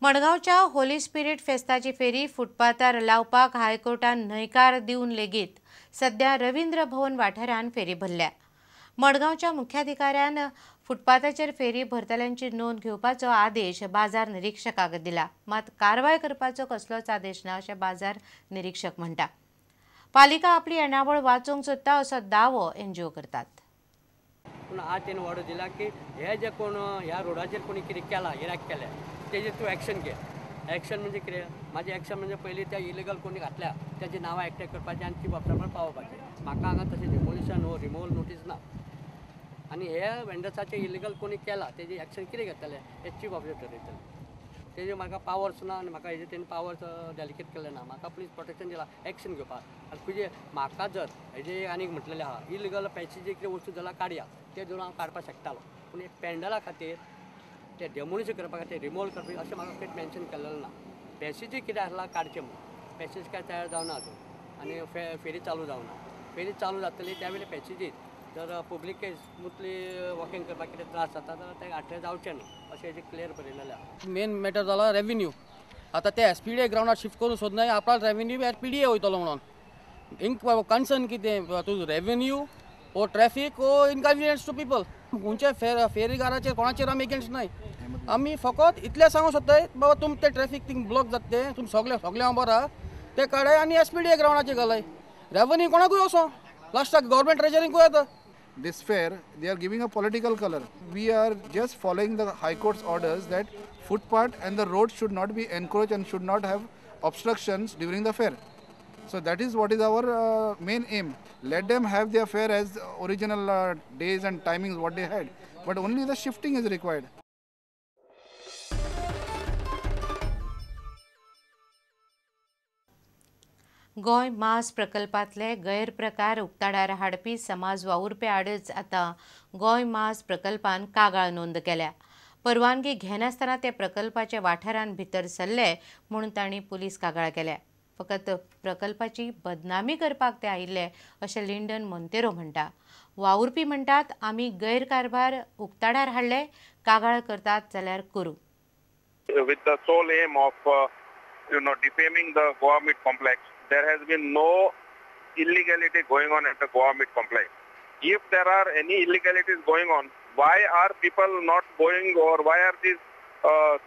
मडगांवच्या होली स्पिरीट फेस्ताची फेरी फुटपाथार लावपाक हायकोर्टान न्हयकार दिवन लेगीत सध्या रवींद्र भवन वाठारान फेरी भरल्या. मडगांवच्या मुख्याधिकाऱ्यान फुटपाथाचेर फेरी भरतल्यांची नोंद घेवपाचो आदेश बाजार निरीक्षकाक दिला, मात कारवाय करपाचो कसलोच आदेश ना अशें बाजार निरीक्षक म्हणटा. पालिका आपली येणावळ वाचोवंक सोदता असो दावो एनजीओ करतात. पूण आज तेणें ऑर्डर दिला की हे जे कोण ह्या रोडाचेर कोणी कितें केलां, गिरायक केलें, तेजेर तूं एक्शन घे. एक्शन म्हणजे कितें? म्हाजें एक्शन म्हणजे पयलीं त्या इलिगल कोणी घातल्या तेजी नांवां एकठांय करपाचीं आनी ती वापरपाक पावोवपाचें. म्हाका हांगा तशें डिमोलिशन हो रिमूवल नोटीस ना. आनी हे वेंडर्साचें इलिगल कोणी केलां तेजें एक्शन कितें घेतलें हें चीफ ऑफिसर ठरयतले. तेजेर म्हाका पावर्स ना आनी म्हाका हेजेर तेणी पावर्स डेलिगेट केल्ले ना. म्हाका पुलीस प्रोटेक्शन दिलां एक्शन घेवपाक. आनी तुजें म्हाका जर हेजें आनीक म्हटलेलें आहा इलिगल पॅसेजी कितें वस्तू जाल्यार काडया, तें धरून हांव काडपाक शकतालो. पूण एक पेंडला खातीर ते डेमोलिशन करपा खातीर रिमूवल करपा अशें म्हाका खंयच मेन्शन केल्लें ना. पॅसेजी कितें आसला काडचें म्हणून पॅसेज काय तयार जावना अजून आनी फेरी चालू जावना. फेरी चालू जातली त्या वेळी पॅसेजीत जर पब्लिक स्मुथली वॉकिंग करपाक कितें त्रास जाता जाल्यार ते आठे जावचें न्हू अशें हेजें क्लियर बरयलेलें आहा. मेन मॅटर जाला रेवेन्यू. आतां ते एस पी डी ए ग्रावंडार शिफ्ट करूंक सोदनाय, आपणाक revenue S P D A वयतलो म्हणून इंक कन्सर्न कितें तुजो रेवेन्यू ओ ट्रॅफीक ओ इनकन्विनियन्स टू पिपल. खंयच्या फेरीगाराचेर कोणाचेर आमी एगेन्स्ट नाय. आमी फकत इतलें सांगूंक सोदताय बाबा तुम ते ट्रॅफीक थिंग ब्लॉक जाता तें तुम सगळे सगळे हांव बरो आहा ते काडाय आनी एस पी डी ए ग्रावंडाचेर घालाय. रेवेन्यू कोणाकूय वचो लास्टाक गव्हर्मेंट ट्रेजरींकूय येता. This fair, they are giving a political color. We are just following the High Court's orders that footpath and the road should not be encroached and should not have obstructions during the fair. So that is what is our main aim. Let them have their fair as original days and timings what they had, but only the shifting is required. Goa मांस प्रकल्पांतले गैरप्रकार उक्ताडार हाडपी समाज वावुरप्या आडच आतां गोंय मांस प्रकल्पान कागाळ नोंद केल्या. परवानगी घेनासतना ते प्रकल्पाच्या वाठारांत भितर सरले म्हूण तांणी पुलीस कागाळ केल्या. फकत प्रकल्पाची बदनामी करपाक ते आयिल्ले अशें लिंडन मोंतेरो म्हणटा. वावुरपी म्हणटात आमी गैरकारभार उक्ताडार हाडले, कागाळ करतात जाल्यार करूं. With the sole aim of defaming the Goa Meat Complex, there has been no illegality going on at the Goa Meat Complex. If there are any illegalities going on, why are people not going, or why are these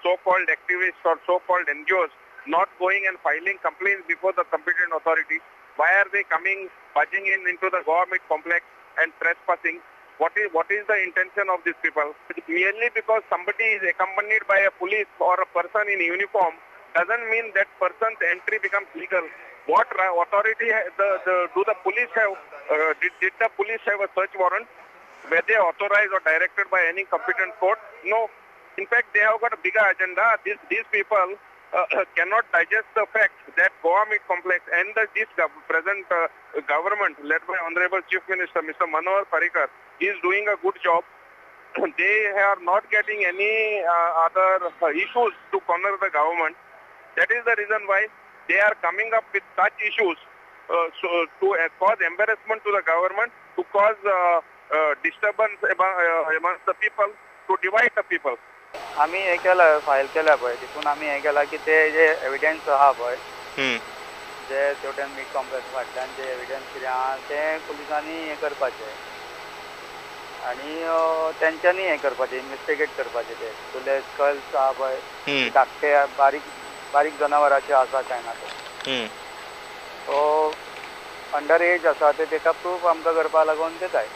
so-called activists or so-called NGOs not going and filing complaints before the competent authority? Why are they coming, barging in into the Goa Meat Complex and trespassing? What is the intention of these people? Merely because somebody is accompanied by a police or a person in uniform doesn't mean that person's entry becomes legal. What authority do the police have? Did the police have a search warrant? Were they authorized or directed by any competent court? No. In fact, they have got a bigger agenda. These people cannot digest the fact that Goa Meat Complex and this present government led by Honorable Chief Minister Mr. Manohar Parrikar is doing a good job. They are not getting any other issues to corner the government. That is the reason why they are coming up with such issues so to cause embarrassment to the government, to cause disturbance amongst the people, to divide the people. आमी हें केलां, file केल्या पळय, तितून आमी हें केलां की ते जे एविडन्स आहा पळय, जे तेवटेन मीट कॉम्प्लेक्स फाटल्यान जे एविडन्स कितें आहा तें पुलिसांनी हें करपाचें आनी तेंच्यांनी हें करपाचें, इन्वेस्टिगेट करपाचें. ते तुले स्कल्स आहा पळय, धाकटे बारीक बारीक जनावरांचे आसा काय ना ते, सो अंडर एज आसा ते तेका प्रूफ आमकां करपा लागून ते जाय,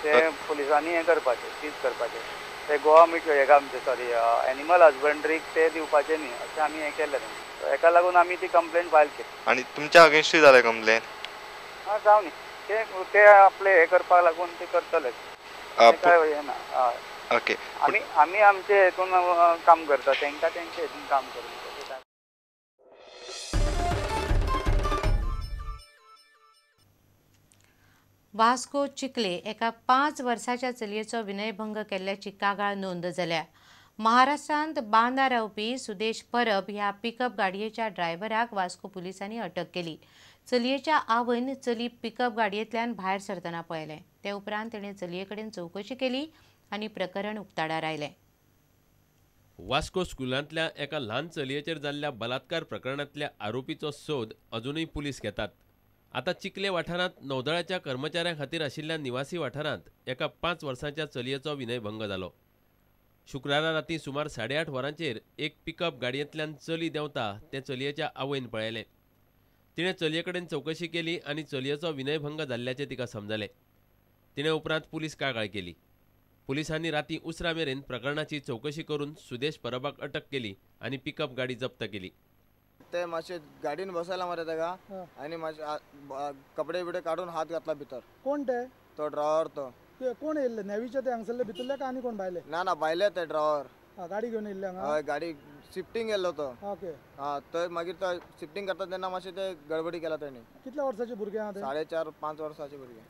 ते पुलिसांनी हें करपाचें, सीज करपाचें. ते गोवा मीट हेका आमचे सॉरी एनिमल हजबंड्रीक ते दिवपाचें न्ही अशें आमी हें केल्लें तेंचें. हेका लागून आमी ती कंप्लेन फायल केली. आनी तुमच्या अगेन्स्टूय जालें कंप्लेन? आं, जावं न्ही, ते आपले हें करपाक लागून ते करतले, काय हें ना. हय, ओके. आमी आमी आमचे हेतून काम करता, तेंकां तेंचे हेतून काम करूं. वास्को चिखले एका 5 वर्साच्या चलयेचो विनयभंग केल्ल्याची कागाळ नोंद जाल्या. महाराष्ट्रांत बांदा रावपी सुदेश परब ह्या पिकअप गाडयेच्या ड्रायव्हराक वास्को पुलिसांनी अटक केली. चलयेच्या आवयन चली पिकअप गाडयेंतल्यान भायर सरतना पळयलें. ते उपरांत तिणें चलये कडेन चवकशी केली आनी प्रकरण उक्ताडार आयलें. वास्को स्कुलांतल्या एका ल्हान चलयेचेर जाल्ल्या बलात्कार प्रकरणांतल्या आरोपीचो सोद अजुनूय पुलीस घेतात. आतां चिखले वाठारांत नौदळाच्या कर्मचाऱ्यां खातीर आशिल्ल्या निवासी वाठारांत एका 5 वर्सांच्या चलयेचो विनयभंग जालो. शुक्रारा रातीं सुमार 8:30 वरांचेर एक पिकअप गाडयेंतल्यान चली देंवता तें चलयेच्या आवयन पळयलें. तिणें चलये कडेन चवकशी केली आनी चलयेचो विनयभंग जाल्ल्याचें तिका समजलें. तिणें उपरांत पुलीस कागाळ केली. पुलिसांनी रातीं उसरां मेरेन प्रकरणाची चवकशी करून सुदेश परबाक अटक केली आनी पिकअप गाडी जप्त केली. ते मातशे गाडीन बसयला मरे ताका आनी मातशे कपडे बिपडे काडून हात घातला भितर. कोण ते? तो ड्रायव्हर. तो कोण येयल्ले? नेवीचे ते हांगसरले भितरले काय आनी कोण भायले? ना ना, भायले ते ड्रायव्हर. गाडी घेवन येयल्ले हांगा? हय, गाडी शिफ्टींग गेल्लो तो. ओके. हा, तर मागीर तो शिफ्टींग करता तेन्ना मातशें ते गडबडी केला तेणी. कितल्या वर्साचे भुरगे आहा ते? 4.5-5 वर्साचे भुरगे.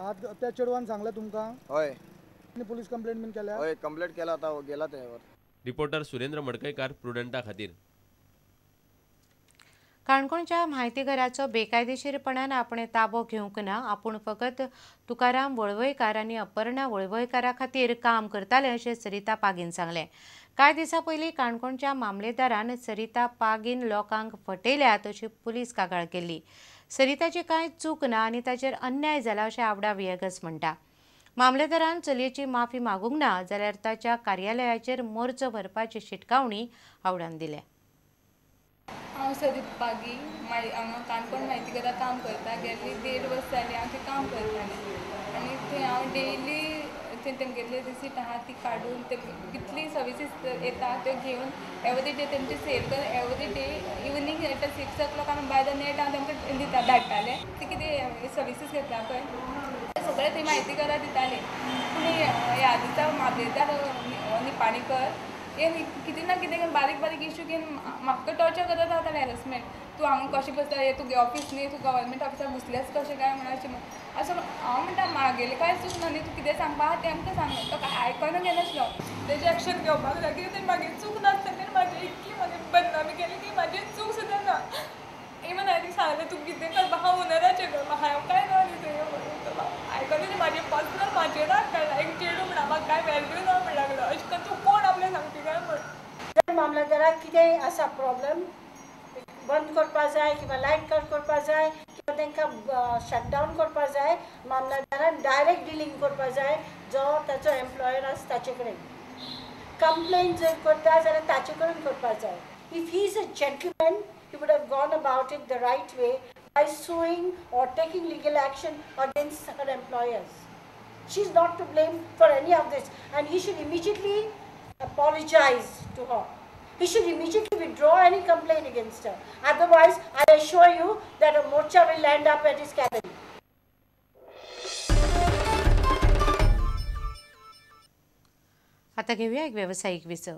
हात त्या चेडवान सांगलें तुमकां? हय. आनी पुलीस कंप्लेंट बीन केल्या? हय, कंप्लेंट केला, आतां गेला ते. रिपोर्टर सुरेंद्र मडकयकार, प्रुडंटा खातीर. काणकोणच्या म्हायती घराचो बेकायदेशीरपणान आपणे ताबो घेवंक ना, आपूण फकत तुकाराम वळवयकार आनी अपर्णा वळवयकारा खातीर काम करताले अशें सरिता पागीन सांगलें. कांय दिसां पयलीं काणकोणच्या मामलेदारान सरिता पागीन लोकांक फटयल्यात अशी पुलीस कागाळ केल्ली. सरिताची कांय चूक ना आनी ताचेर अन्याय जाला अशें आवडा वियेगस म्हणटा. मामलेदारान चलयेची माफी मागूंक ना जाल्यार ताच्या कार्यालयाचेर मोर्चो भरपाची शिटकावणी आवडान दिल्या. हांव सरिता पागी, हांगा काणकोण म्हायती घरा काम करता. गेल्ली 1.5 वर्स जाली हांव थंय काम करतालें आनी थंय हांव डेली थंय तेमगेली रिसीट आहा ती काडून कितली सर्विसीस येता त्यो घेवन एवरी डे तेमची सेल करून every day evening at 6 o'clock आमी बाय the net हांव तेमकां दिता धाडटालें. ती कितें सर्विसीस घेतला पळय सगळें थंय म्हायती घरा दितालीं. पूण ह्या दिसा मामलेदार निपाणीकर हे कितें ना कितें बारीक बारीक इश्यू घेवन म्हाका टॉर्चर करत रावताले. हॅरसमेंट, तूं हांगा कशें बसता, हे तुगे ऑफीस न्ही, तूं गव्हर्मेंट ऑफिसाक घुसलेच कशें काय म्हणून अशें. असो हांव म्हणटा म्हागेलें कांय चूक ना न्ही, तूं कितें सांगपा आहा तें आमकां सांग. तो कांय आयकून घेनासलो. तेजें एक्शन घेवपाक जाय कित्याक तेणें म्हागे चूक नासतना तेणें म्हाजी इतकी म्हागे बदनामी केली की म्हाजी चूक सुद्दां ना. इवन हांवें सांगलें तूं कितें करपा आहा ओनराचें कर, म्हाका हांव कांय ना न्ही थंय. आयकून म्हाजें पर्सनल म्हाजेर राग काडला. एक चेडूं म्हणा म्हाका कांय वेल्यू ना म्हण लागलो. अशें करून तूं कोण आपलें सांगता काय म्हण. जर मामलेदाराक कितेंय आसा प्रॉब्लम बंद करपा जाय किंवा लायट कट करपा जाय किंवा तांकां शटडावन करपा जाय, मामलेदारान डायरेक्ट डिलींग करपा जाय जो ताचो एम्प्लॉयर आसा ताचे कडेन. कंप्लेन जर करता जाल्यार ताचे कडेन करपा जाय. If he is a gentleman he would have gone about it the right way by suing or taking legal action against her employers. She is not to blame for any of this, and he should immediately apologize to her. He should immediately withdraw any complaint against her. Otherwise, I assure you that a morcha will land up at his cabin. आता घेऊया एक व्यावसायिक विसव.